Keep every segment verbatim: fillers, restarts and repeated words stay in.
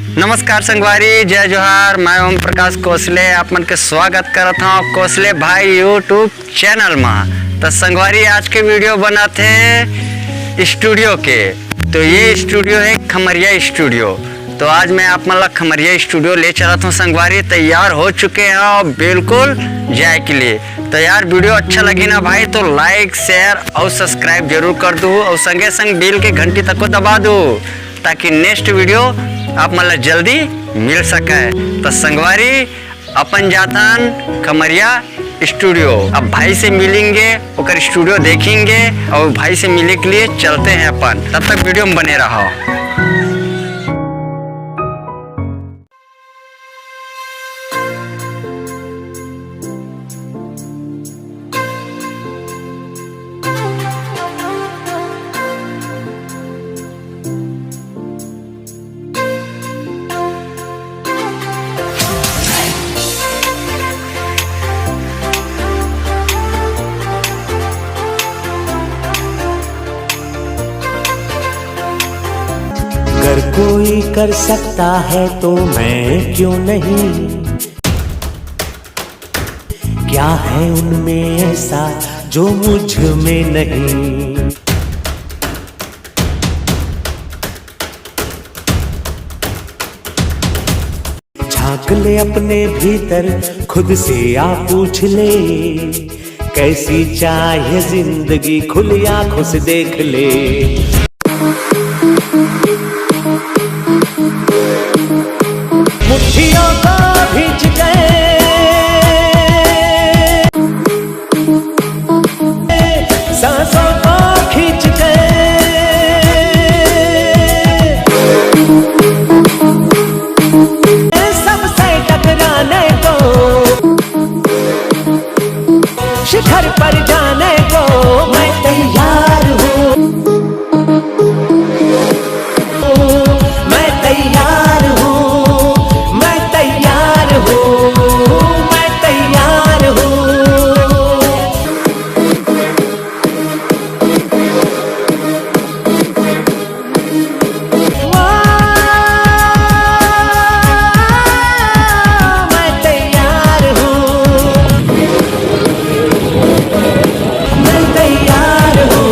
नमस्कार संगवारी, जय जोहार। मैं ओम प्रकाश कोसले, आप मन के स्वागत करत हूँ कोसले भाई YouTube चैनल मा। तो संगवारी, आज के वीडियो बनत हे स्टूडियो के। तो ये स्टूडियो है खमरिया स्टूडियो। तो आज मैं आप मन ला खमरिया स्टूडियो ले चलत हूँ संगवारी। तैयार हो चुके हैं और बिल्कुल जाए के लिए। तो यार, वीडियो अच्छा लगी ना भाई, तो लाइक, शेयर और सब्सक्राइब जरूर कर दू और संगे संग बेल के घंटी तक को दबा दू, ताकि नेक्स्ट वीडियो आप मन ला जल्दी मिल सके। तो संगवारी, अपन जाथन खमरिया स्टूडियो। अब भाई से मिलेंगे, ओकर स्टूडियो देखेंगे और भाई से मिले के लिए चलते हैं अपन। तब तक वीडियो में बने रहो। अगर कोई कर सकता है तो मैं क्यों नहीं? क्या है उनमें ऐसा जो मुझ में नहीं? झांक ले अपने भीतर, खुद से आ पूछ ले, कैसी चाहे जिंदगी, खुली आंखों से देख ले। मुट्ठियों को भींच गए, सांसों को खींच गए, सबसे टकराने को, शिखर पर जाने को मैं तैयार हूँ। मैं तैयार हूँ, मैं तैयार हूँ, मैं तैयार हूँ। मैं तैयार हूँ, मैं तैयार हूँ,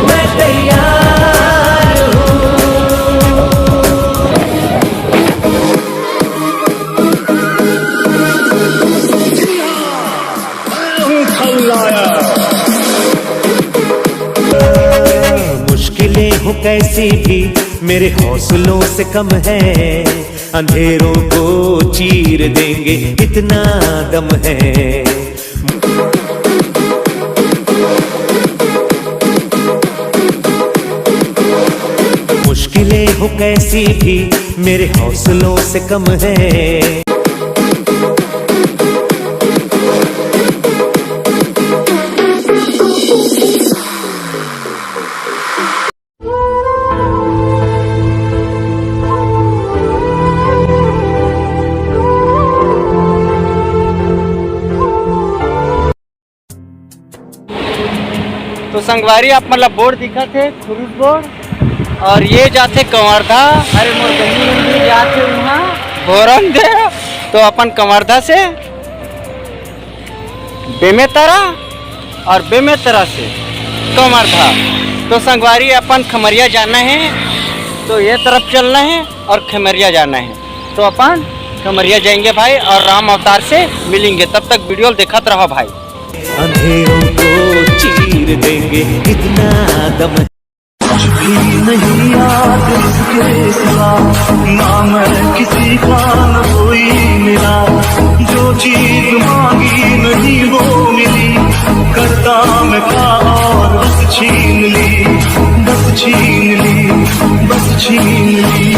मैं तैयार हूँ। मुश्किलें हो कैसी भी, मेरे हौसलों से कम है। अंधेरों को चीर देंगे, इतना दम है। मुश्किलें हो कैसी भी, मेरे हौसलों से कम है। तो संगवारी, आप मन ला बोर्ड दिखत हे, खुरुस बोर्ड, और ये जाथे कवर्धा। अरे मोर बहिनी मन भी जाथे उहाँ बोरन दे, तो अपन कवर्धा से बेमेतरा और बेमेतरा से कवर्धा। तो संगवारी, अपन खमरिया जाना है, तो ये तरफ चलना है और खमरिया जाना है, तो अपन खमरिया जाएंगे भाई और राम अवतार से मिलेंगे। तब तक वीडियो देखत रहो भाई। अंधेरों को चीर देंगे, इतना दम। कुछ भी नहीं याद इसके सिवा, ना मैं किसी का, न कोई मेरा। जो चीज मांगी नहीं वो मिली, करता मैं था और बस छीन ली, बस छीन ली, बस छीन ली।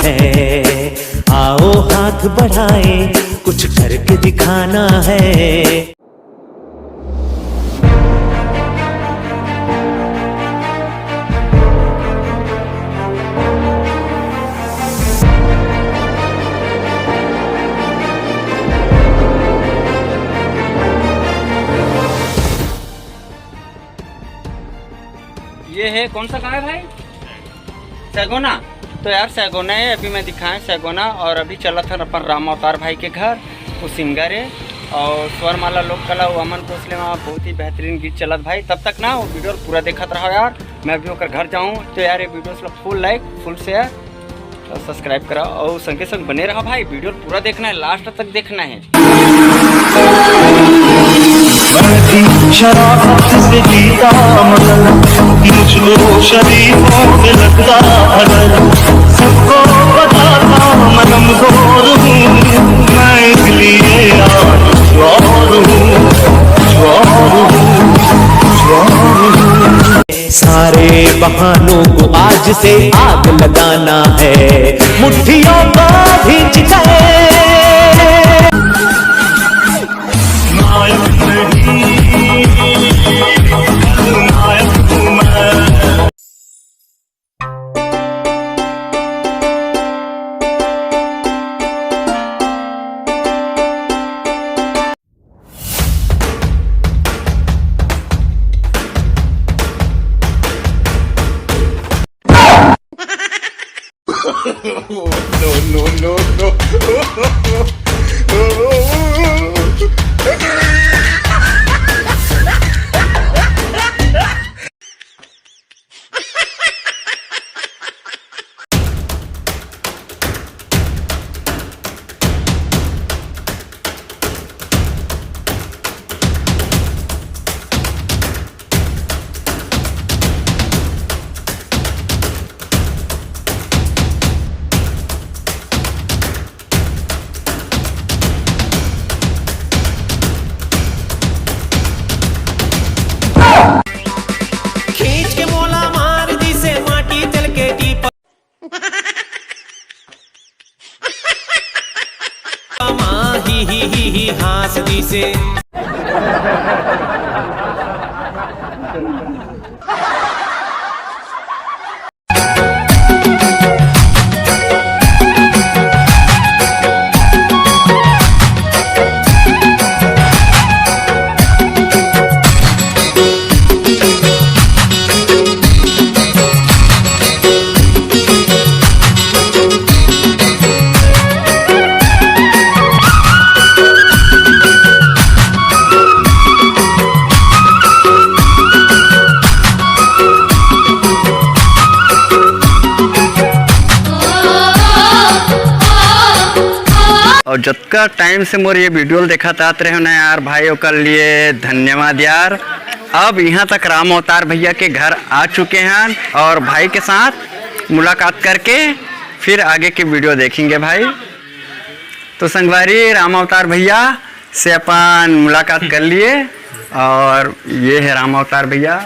है, आओ हाथ बढ़ाएं, कुछ करके दिखाना है। ये है, कौन सा गांव है भाई? सगोना। तो यार सैगोना है, अभी मैं दिखाएं सैगोना, और अभी चलत हन अपन राम अवतार भाई के घर, वो सिंगर है, और स्वर माला लोक कला, वो अमन भोसले में बहुत ही बेहतरीन गीत चलत भाई। तब तक ना वो वीडियो पूरा देखत रहो यार, मैं अभी ओकर घर जाऊँ। तो यार ये वीडियो ला फुल लाइक, फुल शेयर और सब्सक्राइब करा, और संगे संग बने रहा भाई, वीडियो पूरा देखना है, लास्ट तक देखना है। मैं भी शराफत से जीता मगर मुझको शरीफों में लगता भगर। सबको पता था मैं कमजोर हूँ, मैं इसलिए आज ज्वार हूँ, ज्वार हूँ, ज्वार हूँ। सारे बहानों को आज से आग लगाना है, मुट्ठियों को भींच कर। खींच के मोला मार दिसे माटी तेल के टीप। माँ ही ही ही ही हाँस दिसे। और जतका टाइम से मोर ये वीडियो ल देखत आत रहे हो ना यार भाई, ओकर लिए धन्यवाद यार। अब यहाँ तक राम अवतार भैया के घर आ चुके हैं और भाई के साथ मुलाकात करके फिर आगे की वीडियो देखेंगे भाई। तो संगवारी, राम अवतार भैया से अपन मुलाकात कर लिए और ये है राम अवतार भैया।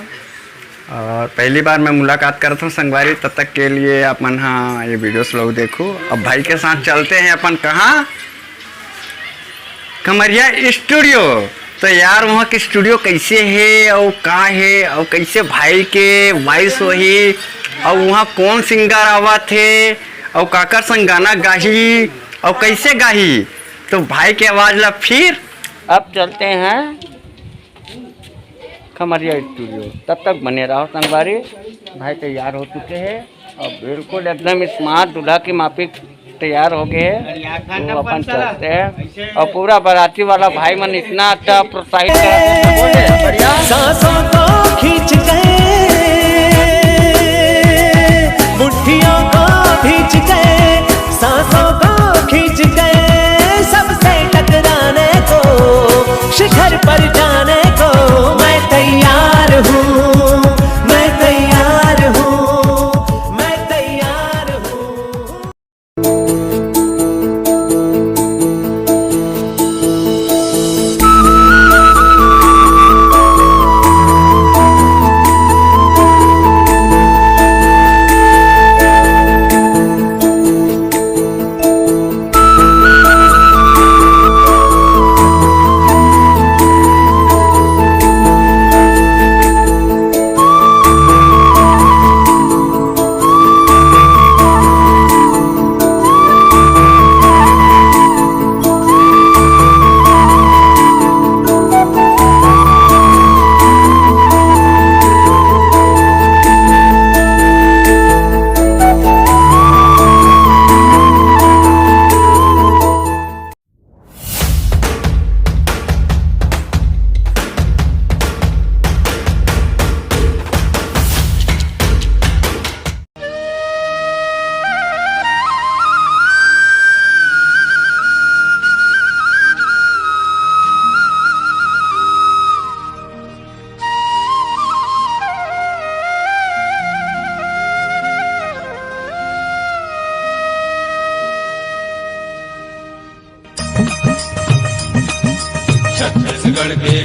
और पहली बार मैं मुलाकात करत हूँ संगवारी, तब तक के लिए आप मन हा ये वीडियो स्लो देखो। अब भाई के साथ चलते हैं अपन कहाँ, खमरिया स्टूडियो। तो यार वहाँ के स्टूडियो कैसे है और का है और कैसे भाई के वॉइस होही और वहाँ कौन सिंगर आवत है और काकर संग गाना गाही और कैसे गाही, तो भाई के आवाज़ ला फिर अब चलते हैं खमरिया स्टूडियो। तब तक बने रहो संगवारी, भाई तैयार हो चुके हैं और बिल्कुल एकदम स्मार्ट दूल्हा की माफिक तैयार हो गए हैं। तो अपन चलते हैं और पूरा बाराती वाला भाई मन इतना अच्छा प्रोत्साहित कर रहे हैं। सांसों को खींच गए, मुट्ठियों को भींच गए, सांसों को खींच गए, सबसे टकराने को, शिखर पर जाने को मैं तैयार हूँ, मैं तैयार हूँ, मैं तैयार हूँ।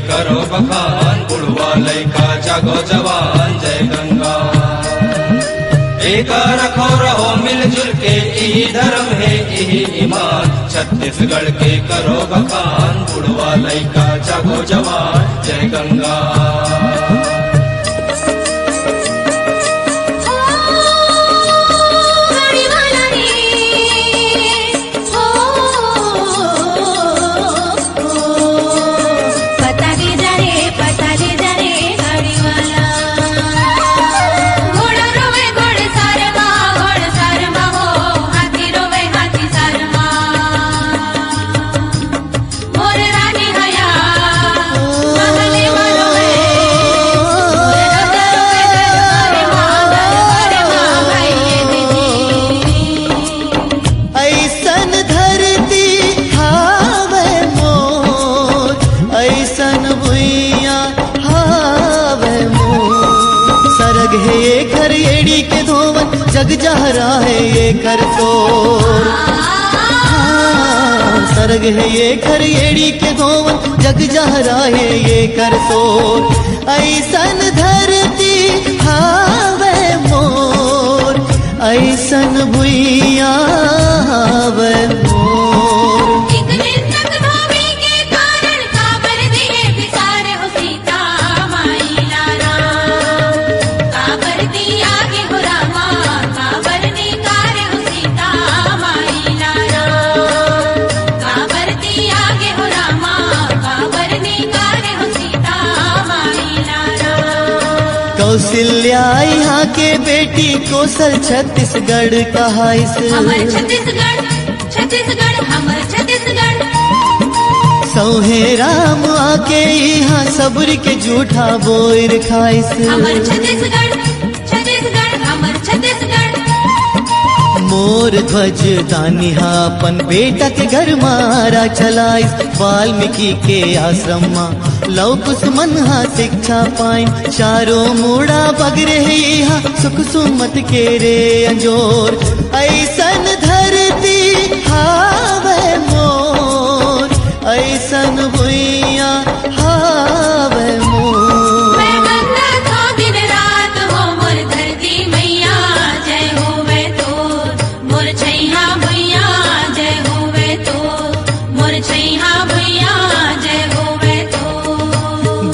करो बखान बुढ़वा लइका, जागो जवान, जय गंगा। एका रखो रहो मिलजुल के, इही धर्म हे, इही ईमान। छत्तीसगढ़ के करो बखान, बुढ़वा लइका, जागो जवान, जय गंगा। ऐसन धरती हावय मोर, ऐसन भुइयां हावय मोर। सरग हे एकर एड़ी के धोवन, जग जहरा हे एकर तोर। हाँ, सरग हे एकर एड़ी के धोवन, जग जहरा हे एकर तोर। ऐसन धरती हावय मोर, ऐसन भुइयां हावय मोर। एक दिन तक धोबी के कारण काबर दिए बिसारे हो सीता माई लारा। काबर दिया के हो रामा, काबर निकारे हो सीता माई लारा। काबर दिया के हो रामा, काबर निकारे हो सीता माई लारा। कौशल्या इहाँ के बेटी, कोसल छत्तीसगढ़ कहाइस। हमर छत्तीसगढ़, छत्तीसगढ़, हमर छत्तीसगढ़। सौहे राम आके इहाँ सबुर के जूठा बोर खाइस। हमर छत्तीसगढ़, छत्तीसगढ़, हमर छत्तीसगढ़। मोर ध्वज दानी हा अपन बेटा के घर मा राज चलाइस। वाल्मीकि के आश्रम मा लव कुश मन हा शिक्षा पाइन। चारों मुड़ा बगरे हे इहाँ सुख सुमत के रे अंजोर। ऐसन धरती हावय मोर, ऐसन भुइयां हावय मोर। मैं गंगा थो दिन रात हो मोर धरती मैया, जय होवे तोर। मोर छैहा भुइया जय होवे तो, मोर छैहा भुइया जय होवे तो।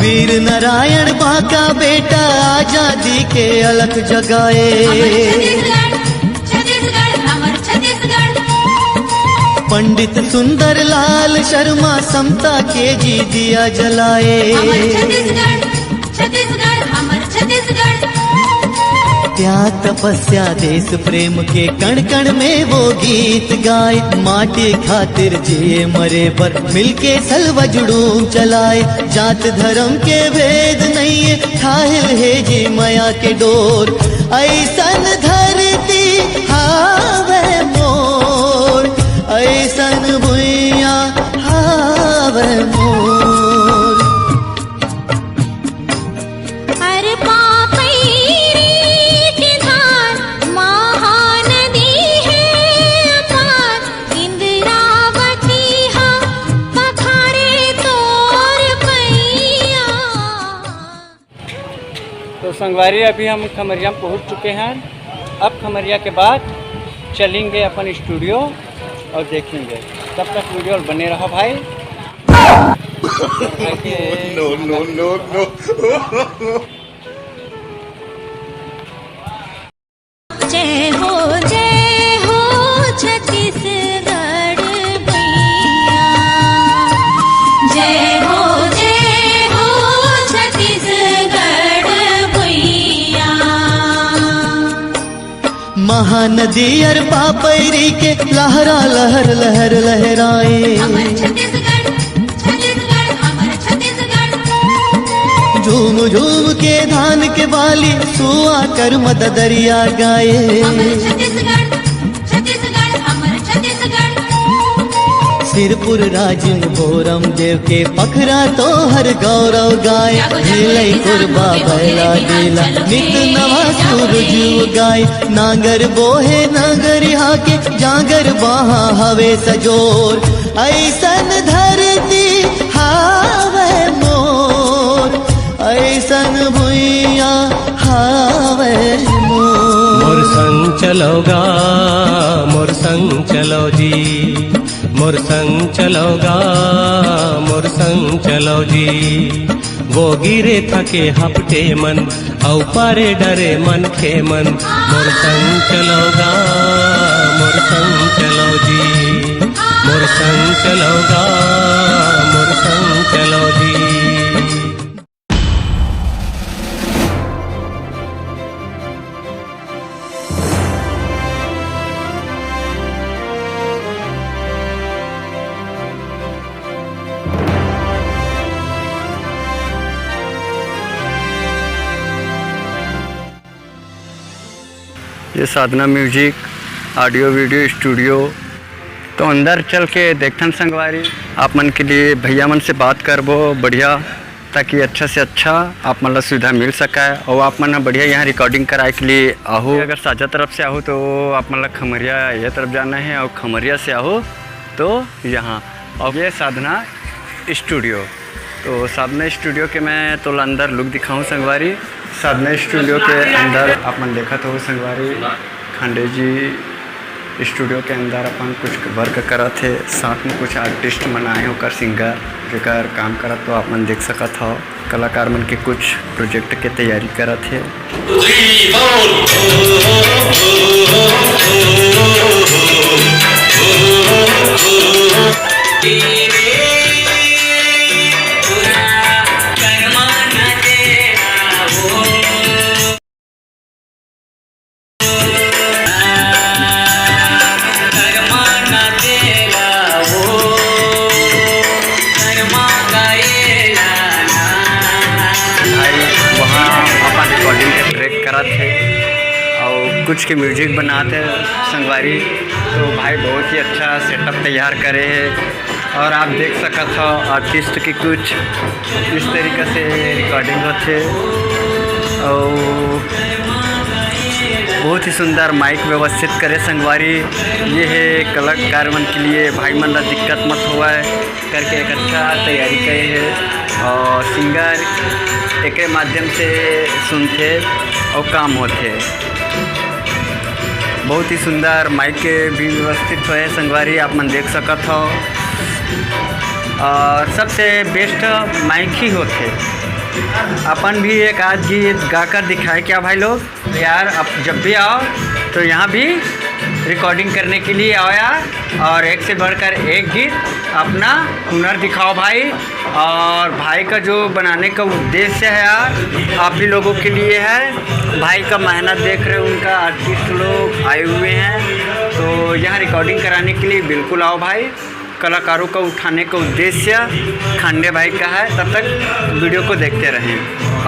वीर नारायण बांका बेटा आजादी के अलख जगाए। हमर छत्तीसगढ़, छत्तीसगढ़, हमर छत्तीसगढ़। पंडित सुंदर लाल शर्मा समता के जी दिया जलाए। हमर छत्तीसगढ़, छत्तीसगढ़, हमर छत्तीसगढ़। त्याग तपस्या देश प्रेम के कण कण में वो गीत गाए। माटी खातिर जिए मरे बर मिलके सलवा जुड़ूम चलाए। जात धर्म के भेद नइये, ठाहिल हे जी मया के डोर। ऐसन धरती हावे मोर, ऐसन भुइयां हावे मोर। अरे पापैरी के धार, महानदी हे अपार, इंद्रावती हा पखारे तोर पैया। तो संगवारी, अभी हम खमरिया में पहुंच चुके हैं। अब खमरिया के बाद चलेंगे अपन स्टूडियो और देखेंगे। तब तक वीडियो में बने रहो भाई। No, no, no, no। जय हो, जय हो छत्तीसगढ़ भैया। जय हो, जय हो छत्तीसगढ़ भैया। महानदी अर पापैरी के लहरा लहर लहर लहराए। हमर छत्तीसगढ़, छत्तीसगढ़, हमर छत्तीसगढ़। झूम झूम के धान के बाली, सुआ कर मददरिया गाए। हमर छत्तीसगढ़, छत्तीसगढ़, हमर छत्तीसगढ़। सिरपुर राजिम भोरम देव के पखरा तोहर गौरव गाए। झिलई कोरबा बैला डीला नित नवा सूरज उगाए। नांगर बोहे नांगर हाके, जांगर बाहा हवे सजोर। ऐसन धरती हावे मोर। अइसन भुइयां हावय मोर। मोर संग चलो गा, मोर संग चलो जी, मोर संग चलो गा, मोर संग चलो जी। वो गिरे थके हपटे मन, अउ परे डरे मनखे मन। मोर संग चलो गा, मोर संग चलो जी, मोर संग चलो गा, मोर संग चलो जी। ये साधना म्यूजिक ऑडियो वीडियो स्टूडियो। तो अंदर चल के देखथन संगवारी, आप मन के लिए भैया मन से बात करबो बढ़िया, ताकि अच्छा से अच्छा आप मन ला सुविधा मिल सके। और आप मन ह बढ़िया यहाँ रिकॉर्डिंग कराए के लिए आहू। अगर साजा तरफ से आहू तो आप मन ला खमरिया ये तरफ जाना है, और खमरिया से आहू तो यहाँ। और ये साधना स्टूडियो। तो साधना स्टूडियो के मैं तोला अंदर लुक दिखाऊं संगवारी। साधना स्टूडियो के अंदर आप मन देखत हो संगवारी, खांडे जी स्टूडियो के अंदर अपन कुछ वर्क करत हे, साथ में कुछ आर्टिस्ट मन आए, ओकर सिंगर जेकर काम करत तो आप मन देख सकत हो। कलाकार मन के कुछ प्रोजेक्ट के तैयारी करत हे। भाई वहाँ अपन रिकॉर्डिंग के ट्रैक करत हे और कुछ के म्यूजिक बनात हे संगवारी। तो भाई बहुत ही अच्छा सेटअप तैयार करे हे। और आप देख सकत हो आर्टिस्ट की कुछ इस तरीका से रिकॉर्डिंग होथे। और बहुत ही सुंदर माइक व्यवस्थित करे संगवारी। ये हे कलाकार मन के लिए, भाई मन ला दिक्कत मत होवय करके एक अच्छा तैयारी करे हे। और सिंगर एकरे माध्यम से सुनथे और काम होथे। बहुत ही सुंदर माइक भी व्यवस्थित होए संगवारी, आप मन देख सकत हो। और सबसे बेस्ट माइक ही होथे। अपन भी एक आध गीत गाकर दिखाए क्या भाई लोग? यार, आप जब भी आओ तो यहाँ भी रिकॉर्डिंग करने के लिए आओ यार, और एक से बढ़कर एक गीत अपना हुनर दिखाओ भाई। और भाई का जो बनाने का उद्देश्य है यार, आप ही लोगों के लिए है। भाई का मेहनत देख रहे हैं, उनका आर्टिस्ट लोग आए हुए हैं, तो यहाँ रिकॉर्डिंग कराने के लिए बिल्कुल आओ भाई। कलाकारों का उठाने का उद्देश्य खांडे भाई का है। तब तक वीडियो को देखते रहें,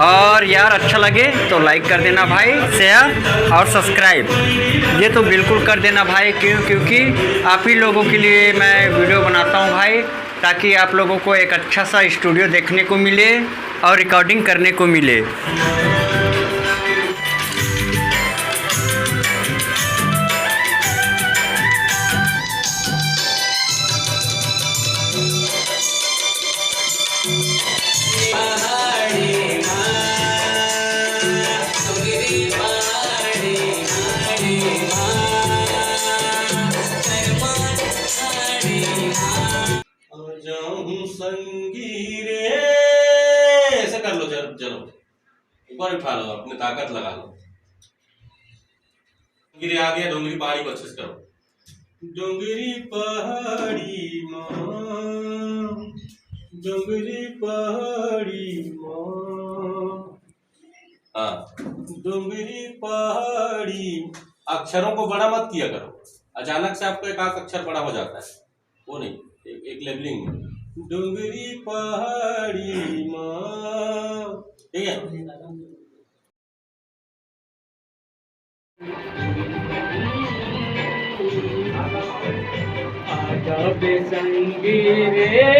और यार अच्छा लगे तो लाइक कर देना भाई, शेयर और सब्सक्राइब। ये तो बिल्कुल कर देना भाई, क्यों? क्योंकि आप ही लोगों के लिए मैं वीडियो बनाता हूँ भाई, ताकि आप लोगों को एक अच्छा सा स्टूडियो देखने को मिले और रिकॉर्डिंग करने को मिले। आ जाऊं संगी रे, ऐसे कर लो, चलो, चलो, एक बार उठा लो, अपनी ताकत लगा लो। डोंगरी आ गया, डोंगरी पहाड़ी को अच्छे से करो। डोंगरी पहाड़ी माँ, डोंगरी पहाड़ी माँ। हाँ। डोंगरी पहाड़ी। अक्षरों को बड़ा मत किया करो, अचानक से आपका एक आध अक्षर बड़ा हो जाता है, वो नहीं, एक, एक लेवलिंग में। डोंगरी पहाड़ी माँ। ठीक है। आजा बे संगी रे,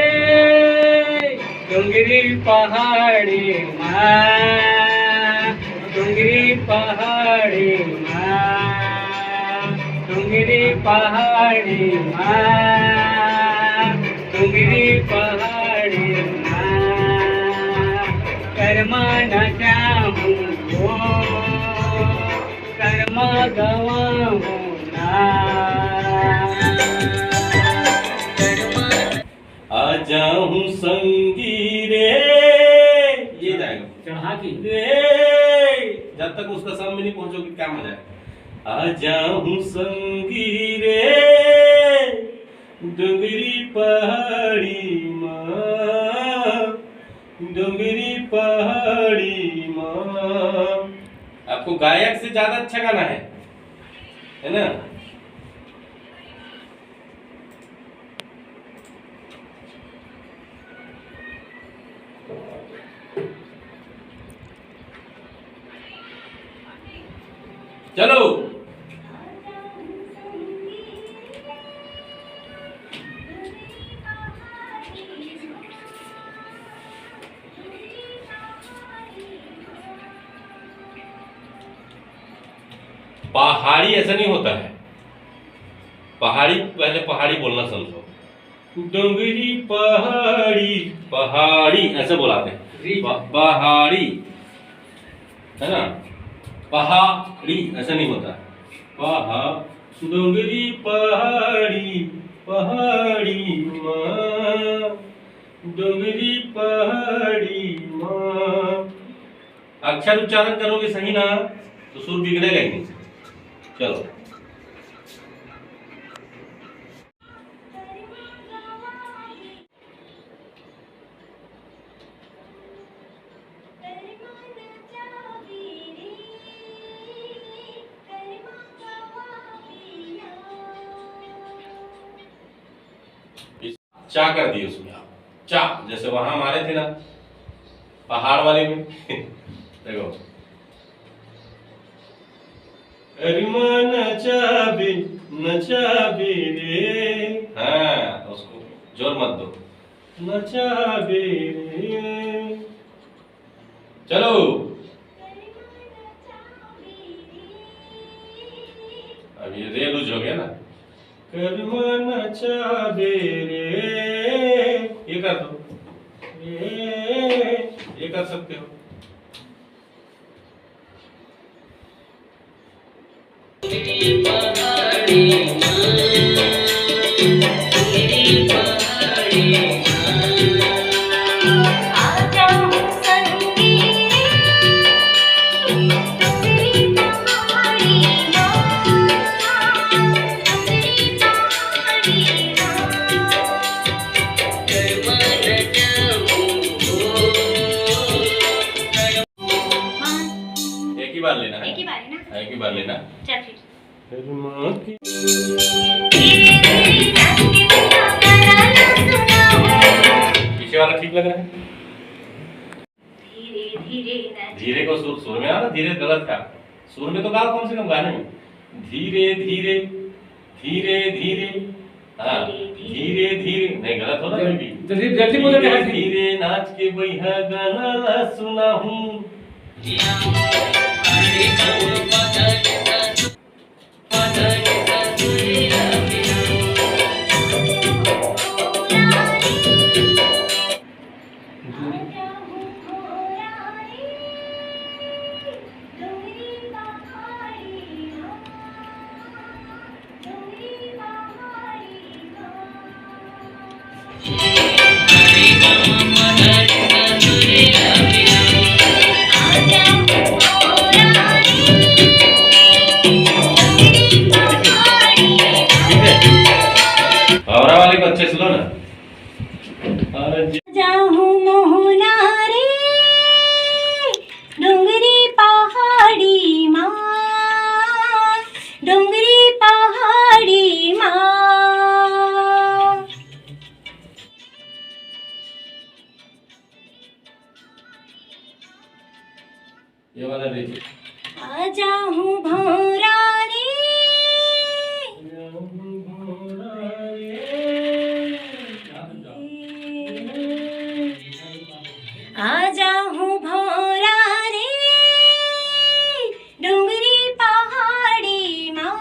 डोंगरी पहाड़ी माँ, डोंगरी पहाड़ी माँ, डोंगरी पहाड़ी माँ, डोंगरी पहाड़ी माँ। मन चाहूं वो कर्म गवाहूं ना। आ जाऊं संगी रे, ये जाएगा। चढ़ा के। रे, जब तक उसका सम में नहीं पहुंचोगे, क्या मजा है? आ जाऊं संगी रे, डोंगरी पहाड़ी माँ, डोंगरी पहाड़ी माँ। आपको गायक से ज्यादा अच्छा गाना है, है ना? चलो। पहाड़ी ऐसा नहीं होता है। पहाड़ी, पहले पहाड़ी बोलना समझो। डोंगरी पहाड़ी, पहाड़ी ऐसे बुलाते हैं। री। प-, पहाड़ी, है ना? पहाड़ी ऐसा नहीं होता। पहा-, डोंगरी पहाड़ी, पहाड़ी माँ, डोंगरी पहाड़ी माँ। अक्षर उच्चारण करोगे सही ना, तो सुर बिगड़ेगा ही नहीं। चलो। चा कर दिए उसमें आप। चा, जैसे वहां मारे थे ना पहाड़ वाले में। देखो, अरे माँ नचाबे, नचाबे रे। हाँ, उसको जोर मत दो। नचाबे रे। चलो। अब ये रे लूज हो गया ना। कर मन चाबे रे, ये कर दो। ये, ये कर सकते हो। एक ही बार लेना है। एक ही बार है ना? हाँ, एक ही बार लेना। चल फिर। फिर माँ की पीछे वाला ठीक लग रहा है। धीरे धीरे ना। धीरे को सुर, सुर में आ ना, धीरे गलत था। सुर में तो गाओ कम से कम गाने में। धीरे धीरे, धीरे धीरे, हाँ, धीरे धीरे, नहीं, गलत हो रहा है अभी। जल्दी, जल्दी बोलो, धीरे धीरे नाच के भैया गाना ला सुनाहूँ। हावड़ा वाले को अच्छे से लो ना। जाहूँ मोहना रे, डोंगरी पहाड़ी माँ, डोंगरी पहाड़ी माँ। ये वाला देखिए। आ जाहूँ भौरा रे। आ जाहूँ भौरा रे, डोंगरी पहाड़ी माँ।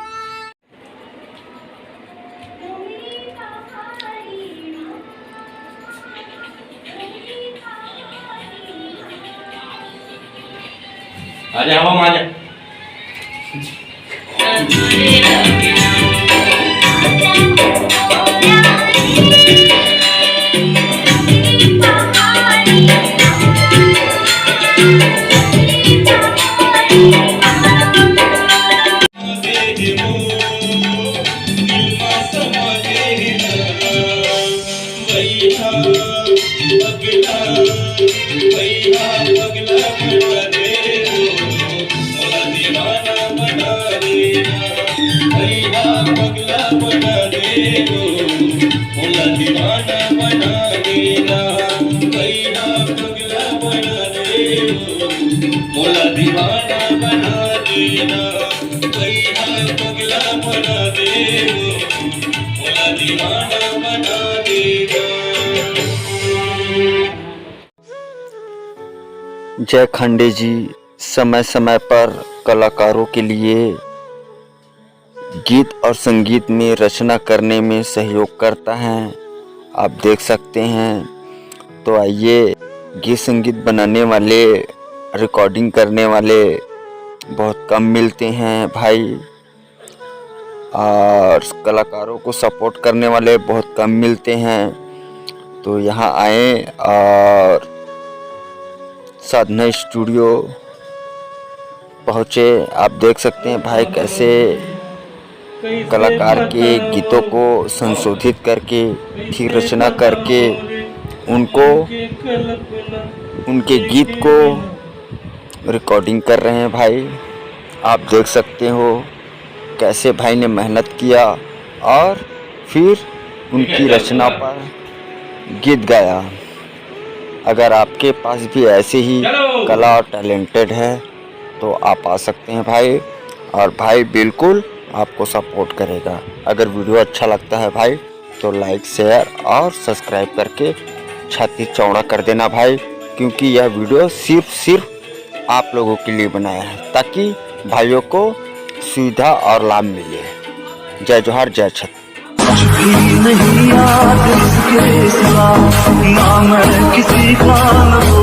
आजा, हवा में आजा। जय खंडे जी समय समय पर कलाकारों के लिए गीत और संगीत में रचना करने में सहयोग करता है। आप देख सकते हैं। तो आइए, गीत संगीत बनाने वाले, रिकॉर्डिंग करने वाले बहुत कम मिलते हैं भाई, और कलाकारों को सपोर्ट करने वाले बहुत कम मिलते हैं। तो यहाँ आए और साधना स्टूडियो पहुँचे। आप देख सकते हैं भाई, कैसे कलाकार के गीतों को संशोधित करके, फिर रचना करके, उनको, उनके गीत को रिकॉर्डिंग कर रहे हैं भाई। आप देख सकते हो कैसे भाई ने मेहनत किया और फिर उनकी रचना पर गीत गाया। अगर आपके पास भी ऐसे ही कला और टैलेंटेड है तो आप आ सकते हैं भाई, और भाई बिल्कुल आपको सपोर्ट करेगा। अगर वीडियो अच्छा लगता है भाई तो लाइक, शेयर और सब्सक्राइब करके छाती चौड़ा कर देना भाई, क्योंकि यह वीडियो सिर्फ सिर्फ आप लोगों के लिए बनाया है, ताकि भाइयों को सुविधा और लाभ मिले। जय जोहार, जय छत्तीसगढ़। कुछ भी नहीं याद इसके सिवा, ना मैं किसी का, ना